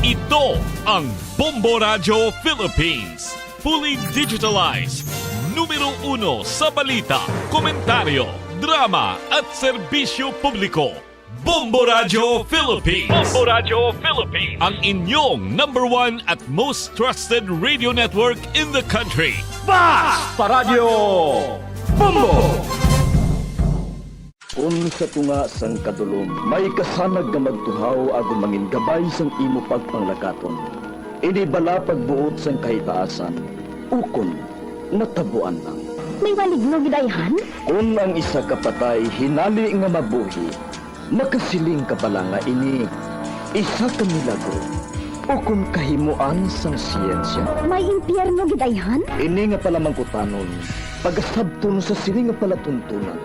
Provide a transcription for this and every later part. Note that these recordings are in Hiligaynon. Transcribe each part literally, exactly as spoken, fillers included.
Ito ang Bombo Radyo Philippines. Fully digitalized. Numero uno sa balita, komentaryo, drama, at serbisyo publiko. Bombo Radyo Philippines. Bombo Radyo Philippines. Ang inyong number one at most trusted radio network in the country. Basta Radyo Bombo! Kon sa tunga sang kadulom may kasanag nga magtuhaw agod mangin gabay sang imo pagpanglakaton, ini bala pagbuot sang kahitaasan, ukon natabuan lang. May maligno gid ayhan? Kon ang isa ka patay hinali nga mabuhi, makasiling ka bala nga ini isa ka milagro ukon kahimuan sang siyensya? May impyerno gid ayhan? Ini nga palamangkutanon pagasabton sa sini nga palatuntunan.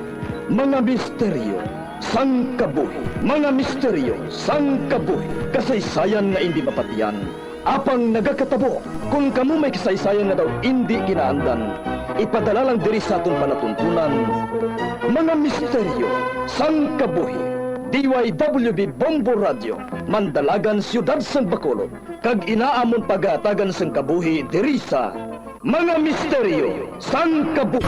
Mga misteryo sang kabuhi. Mga misteryo sang kabuhi. Kasaysayan nga indi mapatian, apang nagakatabo. Kon kamo may kasaysayan nga daw indi kinaandan, ipadala lang diri sa aton palatuntunan. Mga misteryo sang kabuhi. D Y W B Bombo Radio, Mandalagan, Siyudad sang Bacolod, kag ina amon pagahatagan sang kabuhi diri sa Mga Misteryo sang Kabuhi.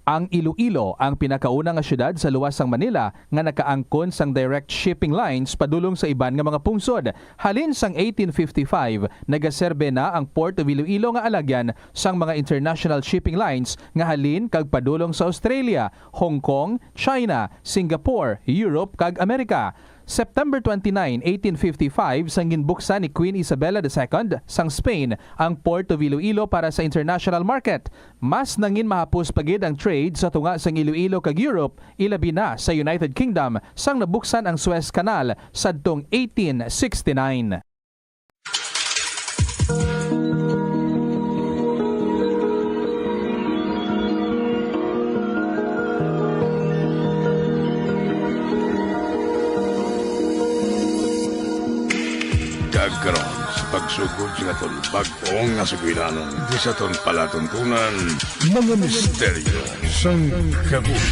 Ang Iloilo ang pinakauna nga siyudad sa luwas sang Manila nga nakaangkon sang direct shipping lines padulong sa iban nga mga pungsod. Halin sang eighteen fifty-five, nagaserbe na ang Port of Iloilo nga alagyan sang mga international shipping lines nga halin kag padulong sa Australia, Hong Kong, China, Singapore, Europe, kag Amerika. September twenty-nine, eighteen fifty-five, sang ginbuksan ni Queen Isabella the Second sang Spain ang Port of Iloilo para sa international market. Mas nangin mahapos pa gid ang trade sa tunga sang Iloilo kag Europe, ilabi na sa United Kingdom, sang nabuksan ang Suez Canal sadtong eighteen sixty-nine. Kag karon, sa pagsugod sa aton bag-o nga sugilanon, di sa aton palatuntunan, mga misteryo sang kabuhi.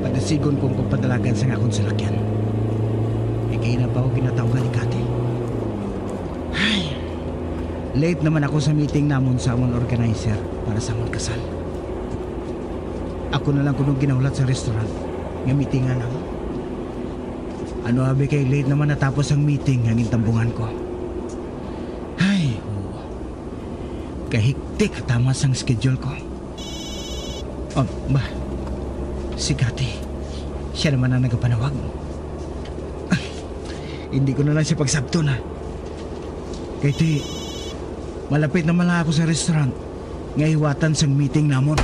Padasigon ko ang pagpadalagan sang akon salakyan. Kay kaina pa ako ginatawgan ni Cathy. Ay, late naman ako sa meeting namon sa amon organizer para sa amon kasal. Ako na lang kuno ginahulat sa restaurant nga meetingan namon. Ano abi kay late naman natapos ang meeting nga gintambungan ko. Ay, oo. Kahiktik tama sang schedule ko. Oh, ba? Si Cathy. Siya naman ang nagapanawag. Hindi ko na lang siya pagsabton, ha. Kay ti, malapit naman lang ako sa restaurant nga hiwatan sang meeting namon.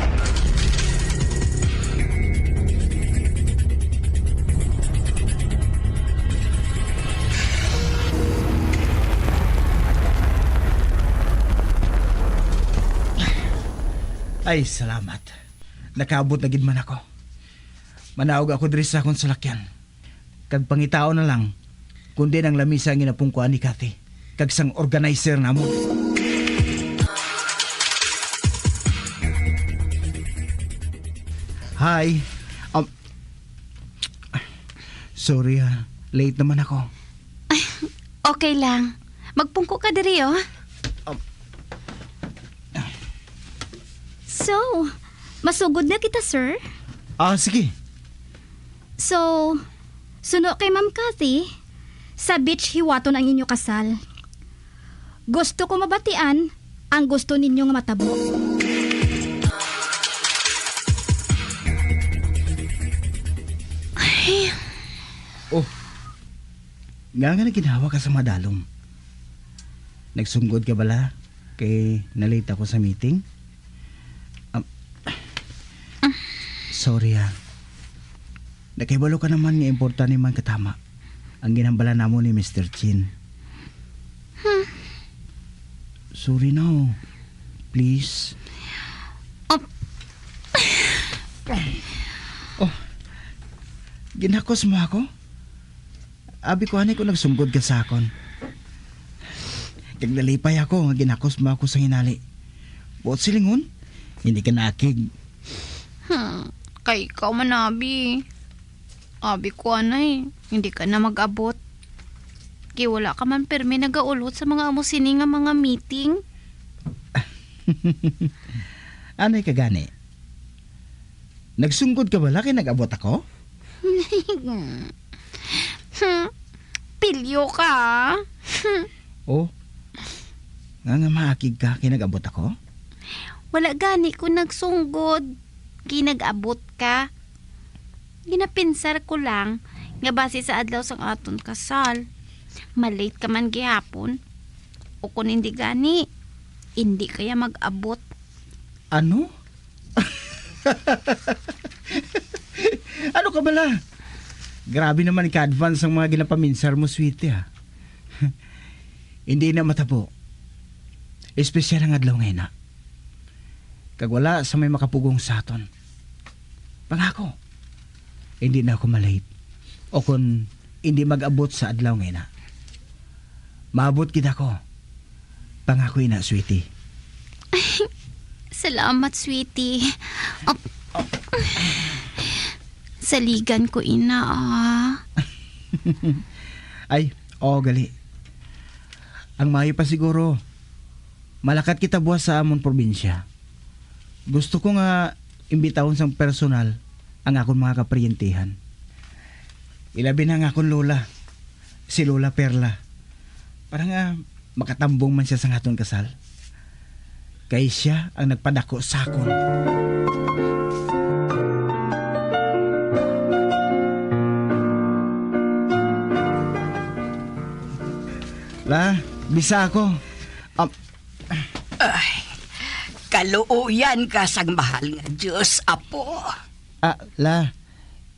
Ay, salamat. Nakaabot na gid man ako. Manaog ako diri sa akon salakyan. Kag pangitaon na lang kon diin ang lamisa ang ginapungkuan ni Cathy kag sang organizer namon. Hi. Um, sorry, ha. Late naman ako. Ay, okay lang. Magpungko ka diri, oh. Um, So, masugod na kita, sir? Ah, sige. So, suno kay Ma'am Cathy, sa beach hiwaton ang inyo kasal. Gusto ko mabatian ang gusto ninyo nga matabo. Ay. Oh. Nga nga naginhawa ka sa madalom? Nagsunggod ka bala? Kay na-late ako sa meeting. Um, sorry, ha. Nakahibalo ka naman nga importante man katama ang ginhambala namo ni Mister Chin. Hmm. Sorry na, oh. Please. Oh. Oh. Ginhakos mo ako? Abi ko anay ko nagsunggod ka sa akon. Kag nalipay ako nga ginakos mo ako sa hinali. Buot silingon, hindi ka naakig. Hmm, kay ikaw man, abi. Abi ko, anay, hindi ka na mag-abot. Kay wala ka man pirmi nagaulot sa mga amo sini nga mga meeting. Anay ka gani? Nagsunggod ka bala kay nag-abot ako? Hmm, pilyo ka. Oh, nga nga maakig ka kay nag-abot ako? Wala gani ko nagsunggod kay nag-abot ka. Ginapinsar ko lang nga basi sa adlaw sang aton kasal, malate ka man gihapon. O kon hindi gani, hindi kaya mag-abot. Ano? Ano ka bala? Grabe naman ka-advance ang mga ginapaminsar mo, sweetie, ha? Hindi na matabo. Espesyal ang adlaw nga ina. Kag wala sa may makapugong sa aton. Pangako, hindi na ako malate. O kon hindi mag-abot sa adlaw nga ina. Maabot gid ako. Pangako ina, sweetie. Salamat, sweetie. Ap-, saligan ko ina, ah. Ay, oo, gali. Ang maayo pa siguro, malakat kita buwas sa amon probinsya. Gusto ko nga imbitahon sang personal ang akon mga kaparyentehan. Ilabi na ang akon lola, si Lola Perla, para nga makatambong man siya sang aton kasal. Kay sia ang nagpadako sa akon. La, bisa ako. Am- Ay, kaluoyan ka sang mahal nga Dios, apo. Ah, la,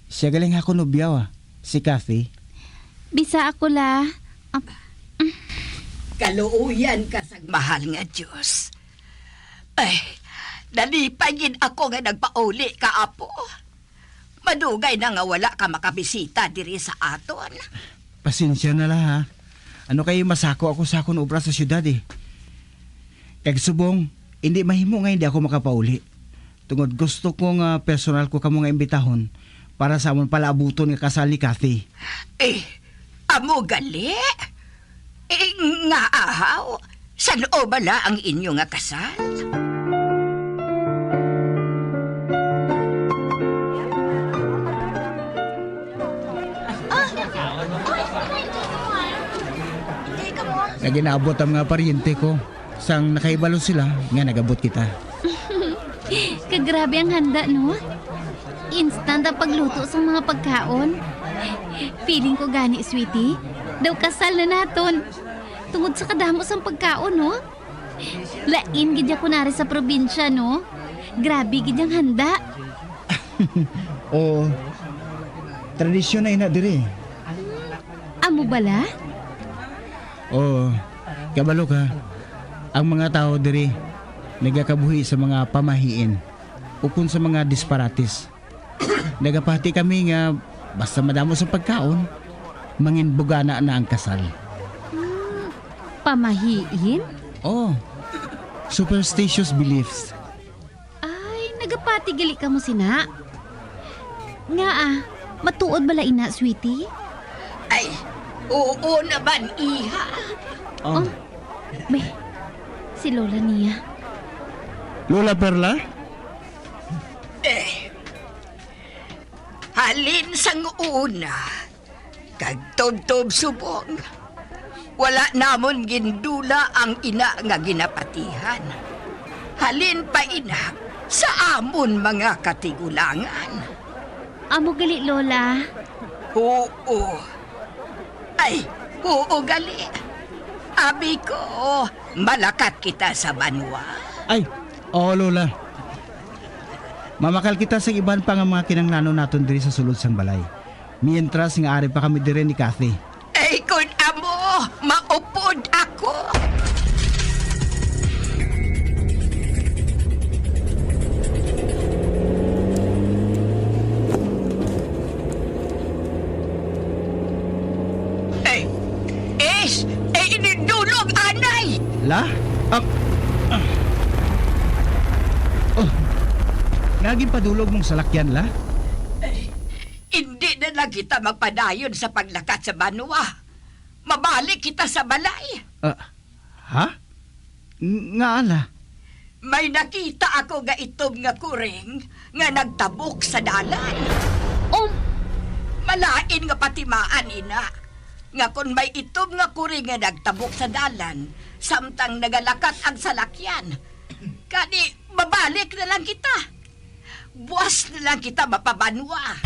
siya galing ako nobyaw, ah, si Kathy. Bisa ako, la. Ap- Kaluoyan ka sang mahal nga Dios. Ay, nalipay gid ako nga nagpauli ka, apo. Madugay na nga wala ka makabisita diri sa aton. Pasensya na la, ha. Ano kay masako ako sa akon obra sa syudad, eh. Kag subong, hindi mahimo nga hindi ako makapauli. Tungod gusto ko nga personal ko kamo nga imbitahon para sa amon palaabuton nga kasal ni Kathy. Eh, amo gali? Eh, nga ahaw? San-o bala ang inyo nga kasal? Naginaabot ang mga paryente ko. Sang nakahibalo sila nga nag-abot kita. Kagrabe ang handa, no? Instant ang pagluto sang mga pagkaon. Feeling ko gani, sweetie, daw kasal na naton. Tungod sa kadamo sang pagkaon, no? Lain gid ya kunari sa probinsya, no? Grabe gid ang handa. Oo. Tradisyon na ina diri. Amo bala? Oo. Kabalo ka, ang mga tawo diri nagakabuhi sa mga pamahiin ukon sa mga disparates. Nagapati kami nga basta madamo sa pagkaon, mangin bugana na ang kasal. Hmm, pamahiin? Oh, superstitious beliefs. Ay, nagapati gali kamo sina? Ngaa, matuod bala ina, sweetie? Ay, oo naman, iha. Oh. Oh, be, si Lola niya. Lola Perla? Eh, halin sang una, kag tubtob subong, wala namon gindula ang ina nga ginapatihan. Halin pa ina sa amon mga katigulangan. Amo gali, Lola. Oo. Ay, oo gali. Abi ko, malakat kita sa banwa. Ay, oo, Lola. Mamakal kita sa iban pa nga mga kinahanglanon naton diri sa sulod sang balay. Mientras nga ari pa kami diri ni Kathy. Ay, kun amo, maupod ako. Is, eh, inidulog, anay! La? Ah. Oh. Nga ginpadulog mong salakyan, La? Eh, hindi na lang kita magpadayon sa paglakat sa banwa. Mabalik kita sa balay. Ah, ha? Ng-, ngaa, La? May nakita ako nga itom nga kuring nga nagtabok sa dalan. Um, malain nga patimaan ina, nga kon may itom nga kuring nga nagtabok sa dalan, samtang nagalakat ang salakyan, kani mabalik na lang kita. Buas na lang kita mapabanwa.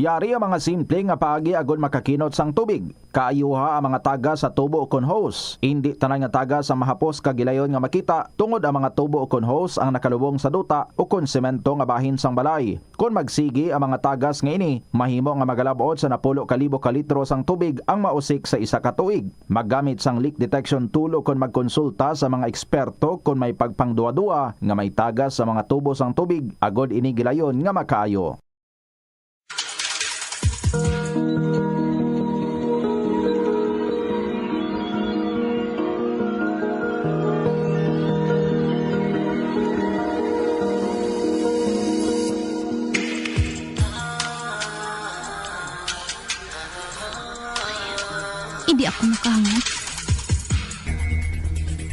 Yari ang mga simple nga paagi agod makakinot sang tubig. Kaayuha ang mga tagas sa tubo ukon hose. Indi tanan nga tagas ang mahapos kag gilayon nga makita, tungod ang mga tubo ukon hose ang nakalubong sa duta ukon semento nga bahin sang balay. Kon magsigi ang mga tagas nga ini, mahimo nga magalab-ot sa napulo ka libo ka litro sang tubig ang mausik sa isa ka tuig. Maggamit sang leak detection tool ukon magkonsulta sa mga eksperto kon may pagpangduhaduha nga may tagas sa mga tubo sang tubig agod ini gilayon nga makaayo. Hindi ako makahangop.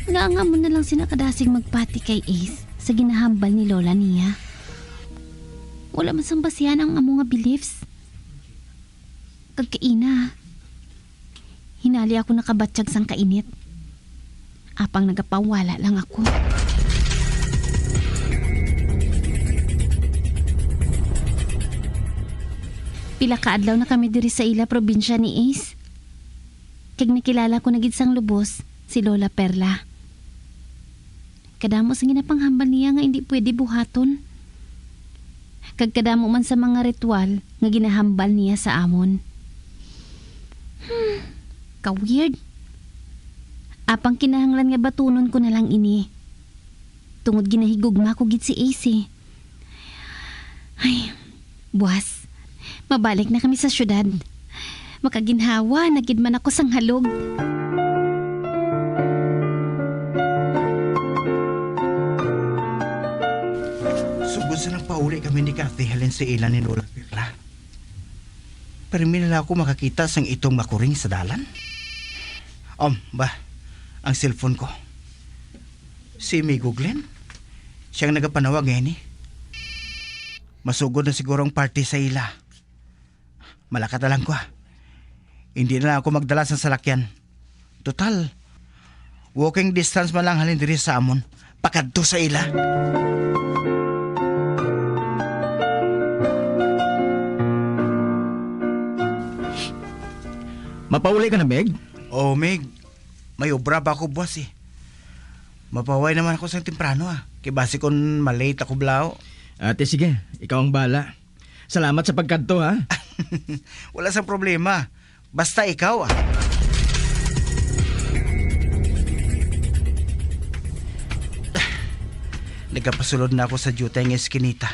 Nga nga mo na lang sina kadasig magpati kay Ace sa ginahambal ni Lola niya. Wala man sang basihan ang amo nga beliefs. Kag kaina, hinali ako nakabatyag sang kainit. Apang nagapawala lang ako. Pila ka adlaw na kami diri sa ila probinsya ni Ace. Kag nakilala ko na gid sang lubos si Lola Perla. Kadamo sang ginapanghambal niya nga indi pwede buhaton. Kag kadamo man sa mga ritual nga ginahambal niya sa amon. Hmm, ka-weird. Apang kinahanglan nga batunon ko na lang ini. Tungod ginahigugma ko gid si Ace. Ay, buas. Mabalik na kami sa syudad. Makaginhawa na gid man ako sang halog. Sugod sa nagpauli kami ni Kathy halin sa ila ni Lola Perla, pirmi na lang ako makakita sang itom nga kuring sa dalan. Um, ba, ang cellphone ko. Si Migo Glenn, siyang nagapanawag nga ini. Masugod na siguro ang party sa ila. Malakat na lang ko, ah. Hindi na lang ako magdala sang salakyan. Total, walking distance man lang halin diri sa amon, pakadto sa ila. Mapauli ka na, Meg? Oh, Meg. May obra pa ako buwas, eh. Mapaway naman ako sang temprano, ah. Kay basi kon malate ako, blaw. Ate, sige. Ikaw ang bala. Salamat sa pagkadto, ha? Wala sang problema. Basta ikaw, ah. Nagapasulod na ako sa duty nga eskinita.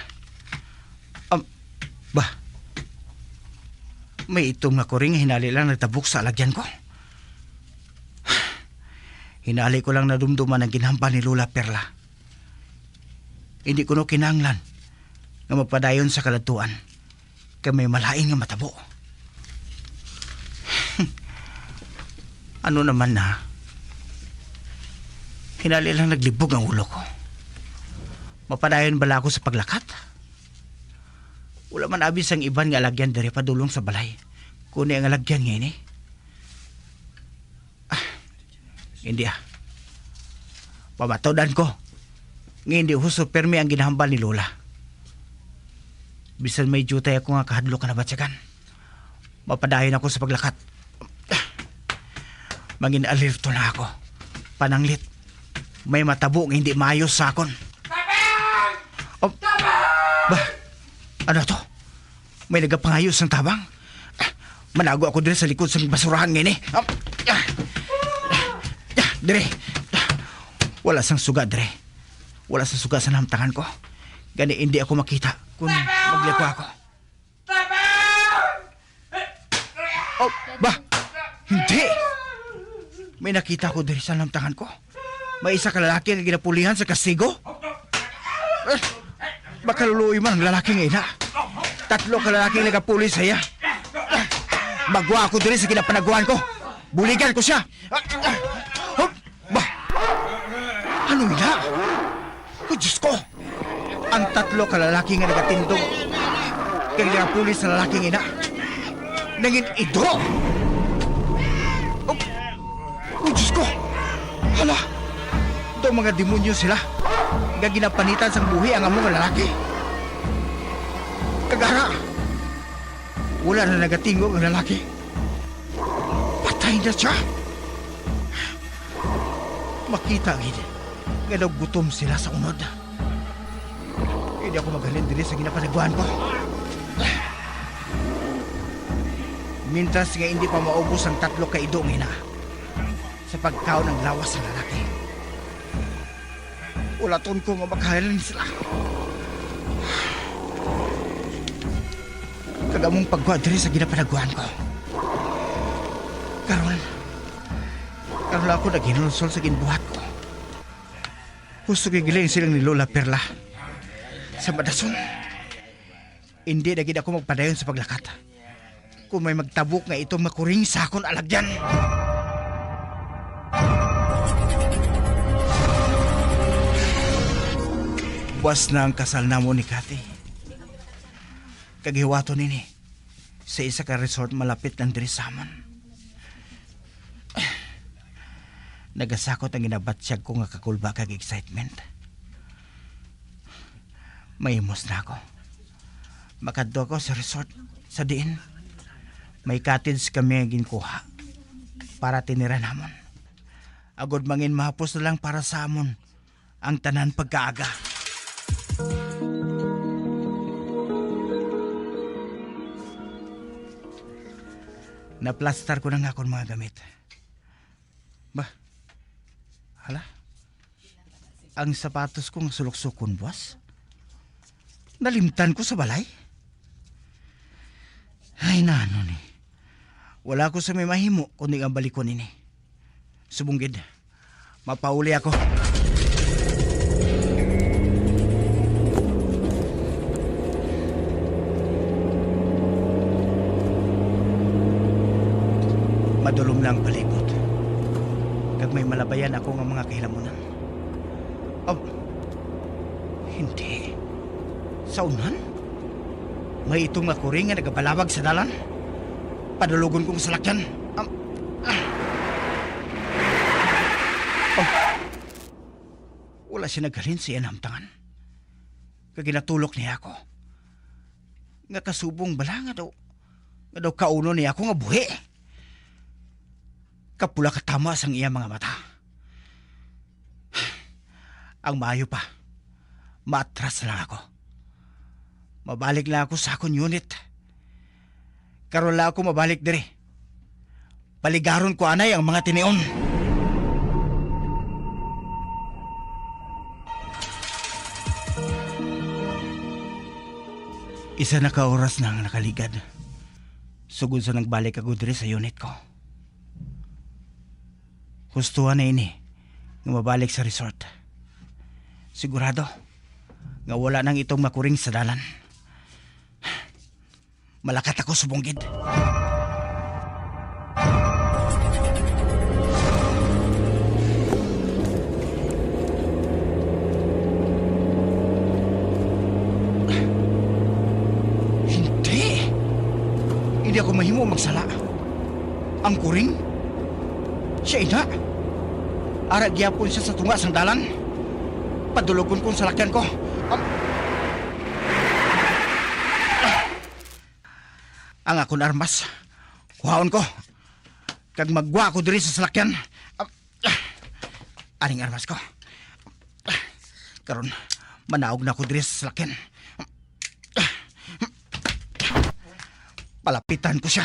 Um, bah, may itom nga kuring hinali lang nagtabok sa alagyan ko. Hinali ko lang nadumduman ang ginhambal ni Lola Perla. Hindi kuno kinahanglan nga magpadayon sa kaladtuan, kay may malain nga matabo. Ano naman na? Hinali lang naglibog ang ulo ko. Mapadayon bala ako sa paglakat? Wala man abi sang iban nga alagyan diri padulong sa balay, kundi ang alagyan nga ini. Ah, hindi, ah. Pamatudan ko nga hindi husto pirmi ang ginahambal ni Lola. Bisan may diutay ako nga kahadlok ka nabatyagan, mapadayon ako sa paglakat. Mangin-alerto na ako. Pananglit, may matabo nga hindi maayo sa akon. Oh, ba? Ano to? May nagapangayo sang tabang. Manago ako diri sa likod sang basurahan nga ini. Ah, ah, ah, diri. Wala sang suga diri. Wala sang suga sa nahamtangan ko. Gani hindi ako makita kung magliko ako. Oh, ba? Hindi! May nakita ko diri sa namtangan ko. May isa ka lalaki nga ginapulihan sa kastigo. Eh, makaluluoy man ang lalaki nga ina. Tatlo ka lalaki ang nagapuli sa iya. Magwa ako diri sa ginapanaguan ko. Buligan ko siya. Oh, ba? Ano ina? Oh, Diyos ko! Ang tatlo ka lalaki nga nagatindog kag nagapuli sa lalaki nga ina, nangin-ido! Oh, oh, Diyos ko! Hala! Daw mga demonyo sila nga ginapanitan sang buhi ang amo nga lalaki. Kag ara, wala na nagatingog ang lalaki. Patay na siya! Makita gid nga daw gutom sila sa unod. Hindi ako maghalin diri sa ginapanaguan ko. Mintras nga hindi pa maubos ang tatlo ka ido nga ina sa pagkaon ang lawas sa lalaki, ulaton ko nga makahalin sila. Kag among pagkuha diri sa ginapanaguan ko. Karon, karon lang ako naghinulsol sa ginbuhat ko. Gusto ko giling silang ni Lola Perla. Sa madason, hindi na gid ako magpadayon sa paglakat. Kung may magtabok nga itom nga kuring sa akon alagyan. Buwas na ang kasal namo ni Kathy. Kag hiwaton ini sa isa ka resort malapit lang diri sa amon. Nagasakot ang ginabatyag ko nga kakulba kag excitement. Mahimos na ako. Makadto ako sa resort sa diin may cottage kami nga ginkuha para tinira namon. Agod mangin mahapos na lang para sa amon ang tanan pagkaaga. Naplastar ko na nga akon mga gamit. Ba? Hala? Ang sapatos ko nga suluksukon, boss. Nalimtan ko sa balay. Ay, nano ni? Wala ko sa may mahimo kundi nga balikon ini. Subong gid, mapauli ako. Madulom na ang palibot, kag may malabayan ako nga mga kahilamunan. Oh, hindi. Sa unan, may itom nga kuring nga nagabalawag sa dalan. Padulogon kong salakyan. Am-, ah. Oh. Wala siya naghalin sa iya namtangan. Kag ginatulok niya ako nga kasubong bala nga daw, nga daw kaunon niya ako nga buhi. Kapula ka tama sang iya mga mata. Ang maayo pa, maatras na lang ako. Mabalik lang ako sa akon unit. Karon lang ako mabalik diri. Paligaron ko anay ang mga tinion. Isa na ka oras na ang nakaligad sugod sa nagbalik ako diri sa unit ko. Hustuhan na ini nga mabalik sa resort. Sigurado nga wala nang itom nga kuring sa dalan. Malakat ako subong gid. Hindi! Hindi ako mahimo magsala. Ang kuring? Siya ina. Ara gyapon siya sa tunga sang dalan. Padulogon kong salakyan ko. Ang, ang akon armas. Kuhaon ko. Kag magwa ako diri sa salakyan. Aning armas ko. Karon, manaog na ako diri sa salakyan. Palapitan ko siya.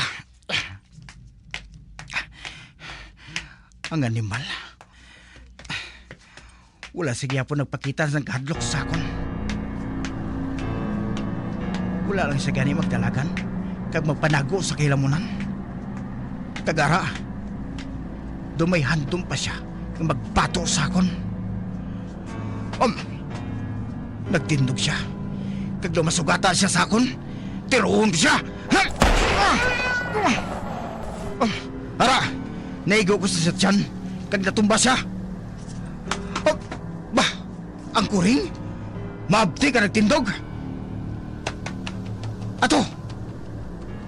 Ang animal. Wala siya gyapon nagpakita sang kahadlok sa akon. Wala lang siya gani magdalagan kag magpanago sa kahilamunan. Kag ara, daw may handom pa sia nga magbato sa akon. Um, nagtindog sia, kag daw masugata sia sa akon, tiruon ko sia. Um, ara, naigo ko sa tiyan, kag natumba sia. Um, bah! Ang kuring? Maabti ka nagtindog? Ato!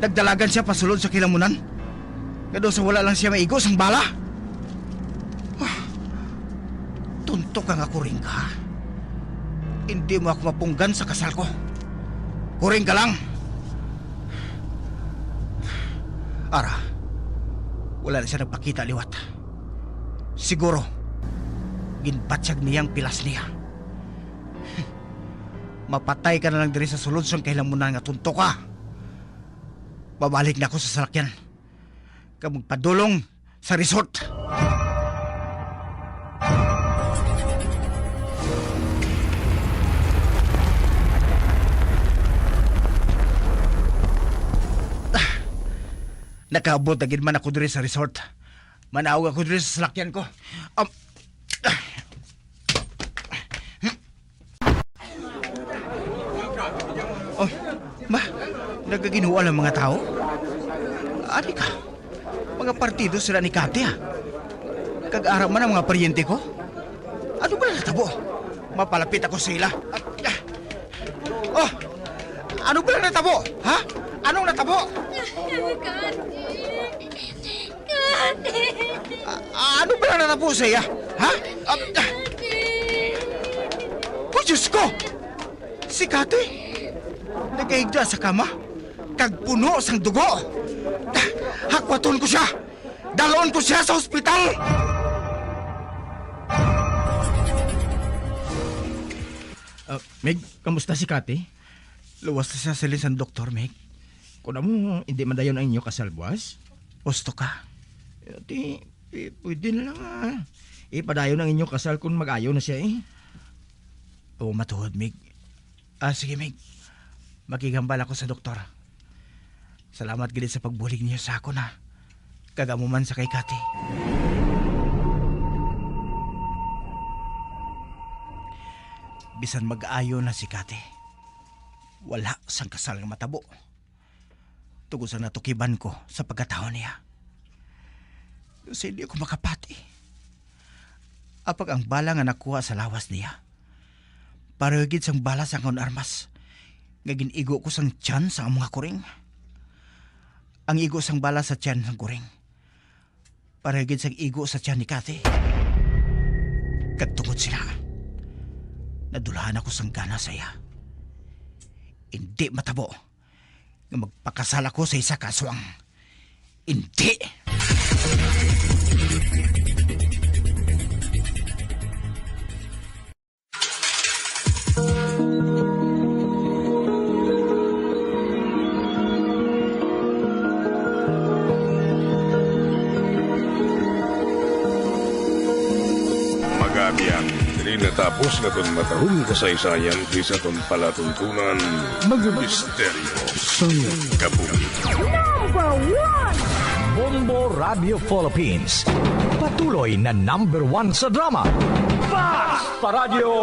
Nagdalagan sia pasulod sa kilamunan. Nga daw sa wala lang sia maigo sang bala. Ah, tonto ka nga kuring ka, ha? Hindi mo ako mapunggan sa kasal ko. Kuring ka lang. Ara, wala na sia nagpakita liwat. Siguro, ginbatyag niya ang pilas niya. Mapatay ka na lang diri sa sulod sang kahilamunan nga tonto ka. Mabalik na ako sa salakyan kag magpadulong sa resort. Ah, nakaabot na gid man ako diri sa resort. Manaog ako diri sa salakyan ko. Um, oh, ma, nagaginuwal ang mga tao? Adi ka, mga partido sila ni Kati, ah. Kag ara man ang mga paryente ko. Ano ba natabo? Mapalapit ako sa ila. Oh, ano ba natabo? Ha? Anong natabo? Kati! Kati! Ah, ano ba na natabo sa iya? Ha? Ah, ah, Kati! Oh, Diyos ko! Si Kati, nagahigda sa kama, kag puno sang dugo. Hakwaton ko sia! Dalon ko sia sa ospital! Ah, Meg, kamusta si Kati? Luwas na siya, siling sang doktor, Meg. Kung amo, hindi man dayon ang inyo kasal buwas? Gusto ka? Eh, di, eh, pwede na lang, ah. Ipadayon ang inyo kasal kung mag-ayo na siya, eh. Oo, matuod, Mig. Ah, sige, Mig. Makigambal ako sa doktor. Salamat gid sa pagbulig niyo sa akon, ha. Kag amo man sa kay Kati. Bisan mag-ayo na si Kati, wala sang kasal nga matabo. Tungod sa natukiban ko sa pagkatawo niya. Sa hindi ako makapati. Apag ang bala nga nakuha sa lawas niya, pareho gid sang bala sang akon armas nga gin-igo ko sang tiyan sang among kuring. Ang igo sang bala sa tiyan sang kuring, pareho gid sang igo sa tiyan ni Kathy. Kag tungod sila, nadulhan ako sang gana sa iya. Indi matabo nga magpakasal ako sa isa ka aswang. Indi! Magabiyan, diri natapos nga aton matahom kasaysayan diri sa aton palatuntunan, mga misteryo sang kabuhi. Number one! Bombo Radio Philippines, patuloy na number one sa drama. Fast Paradyo!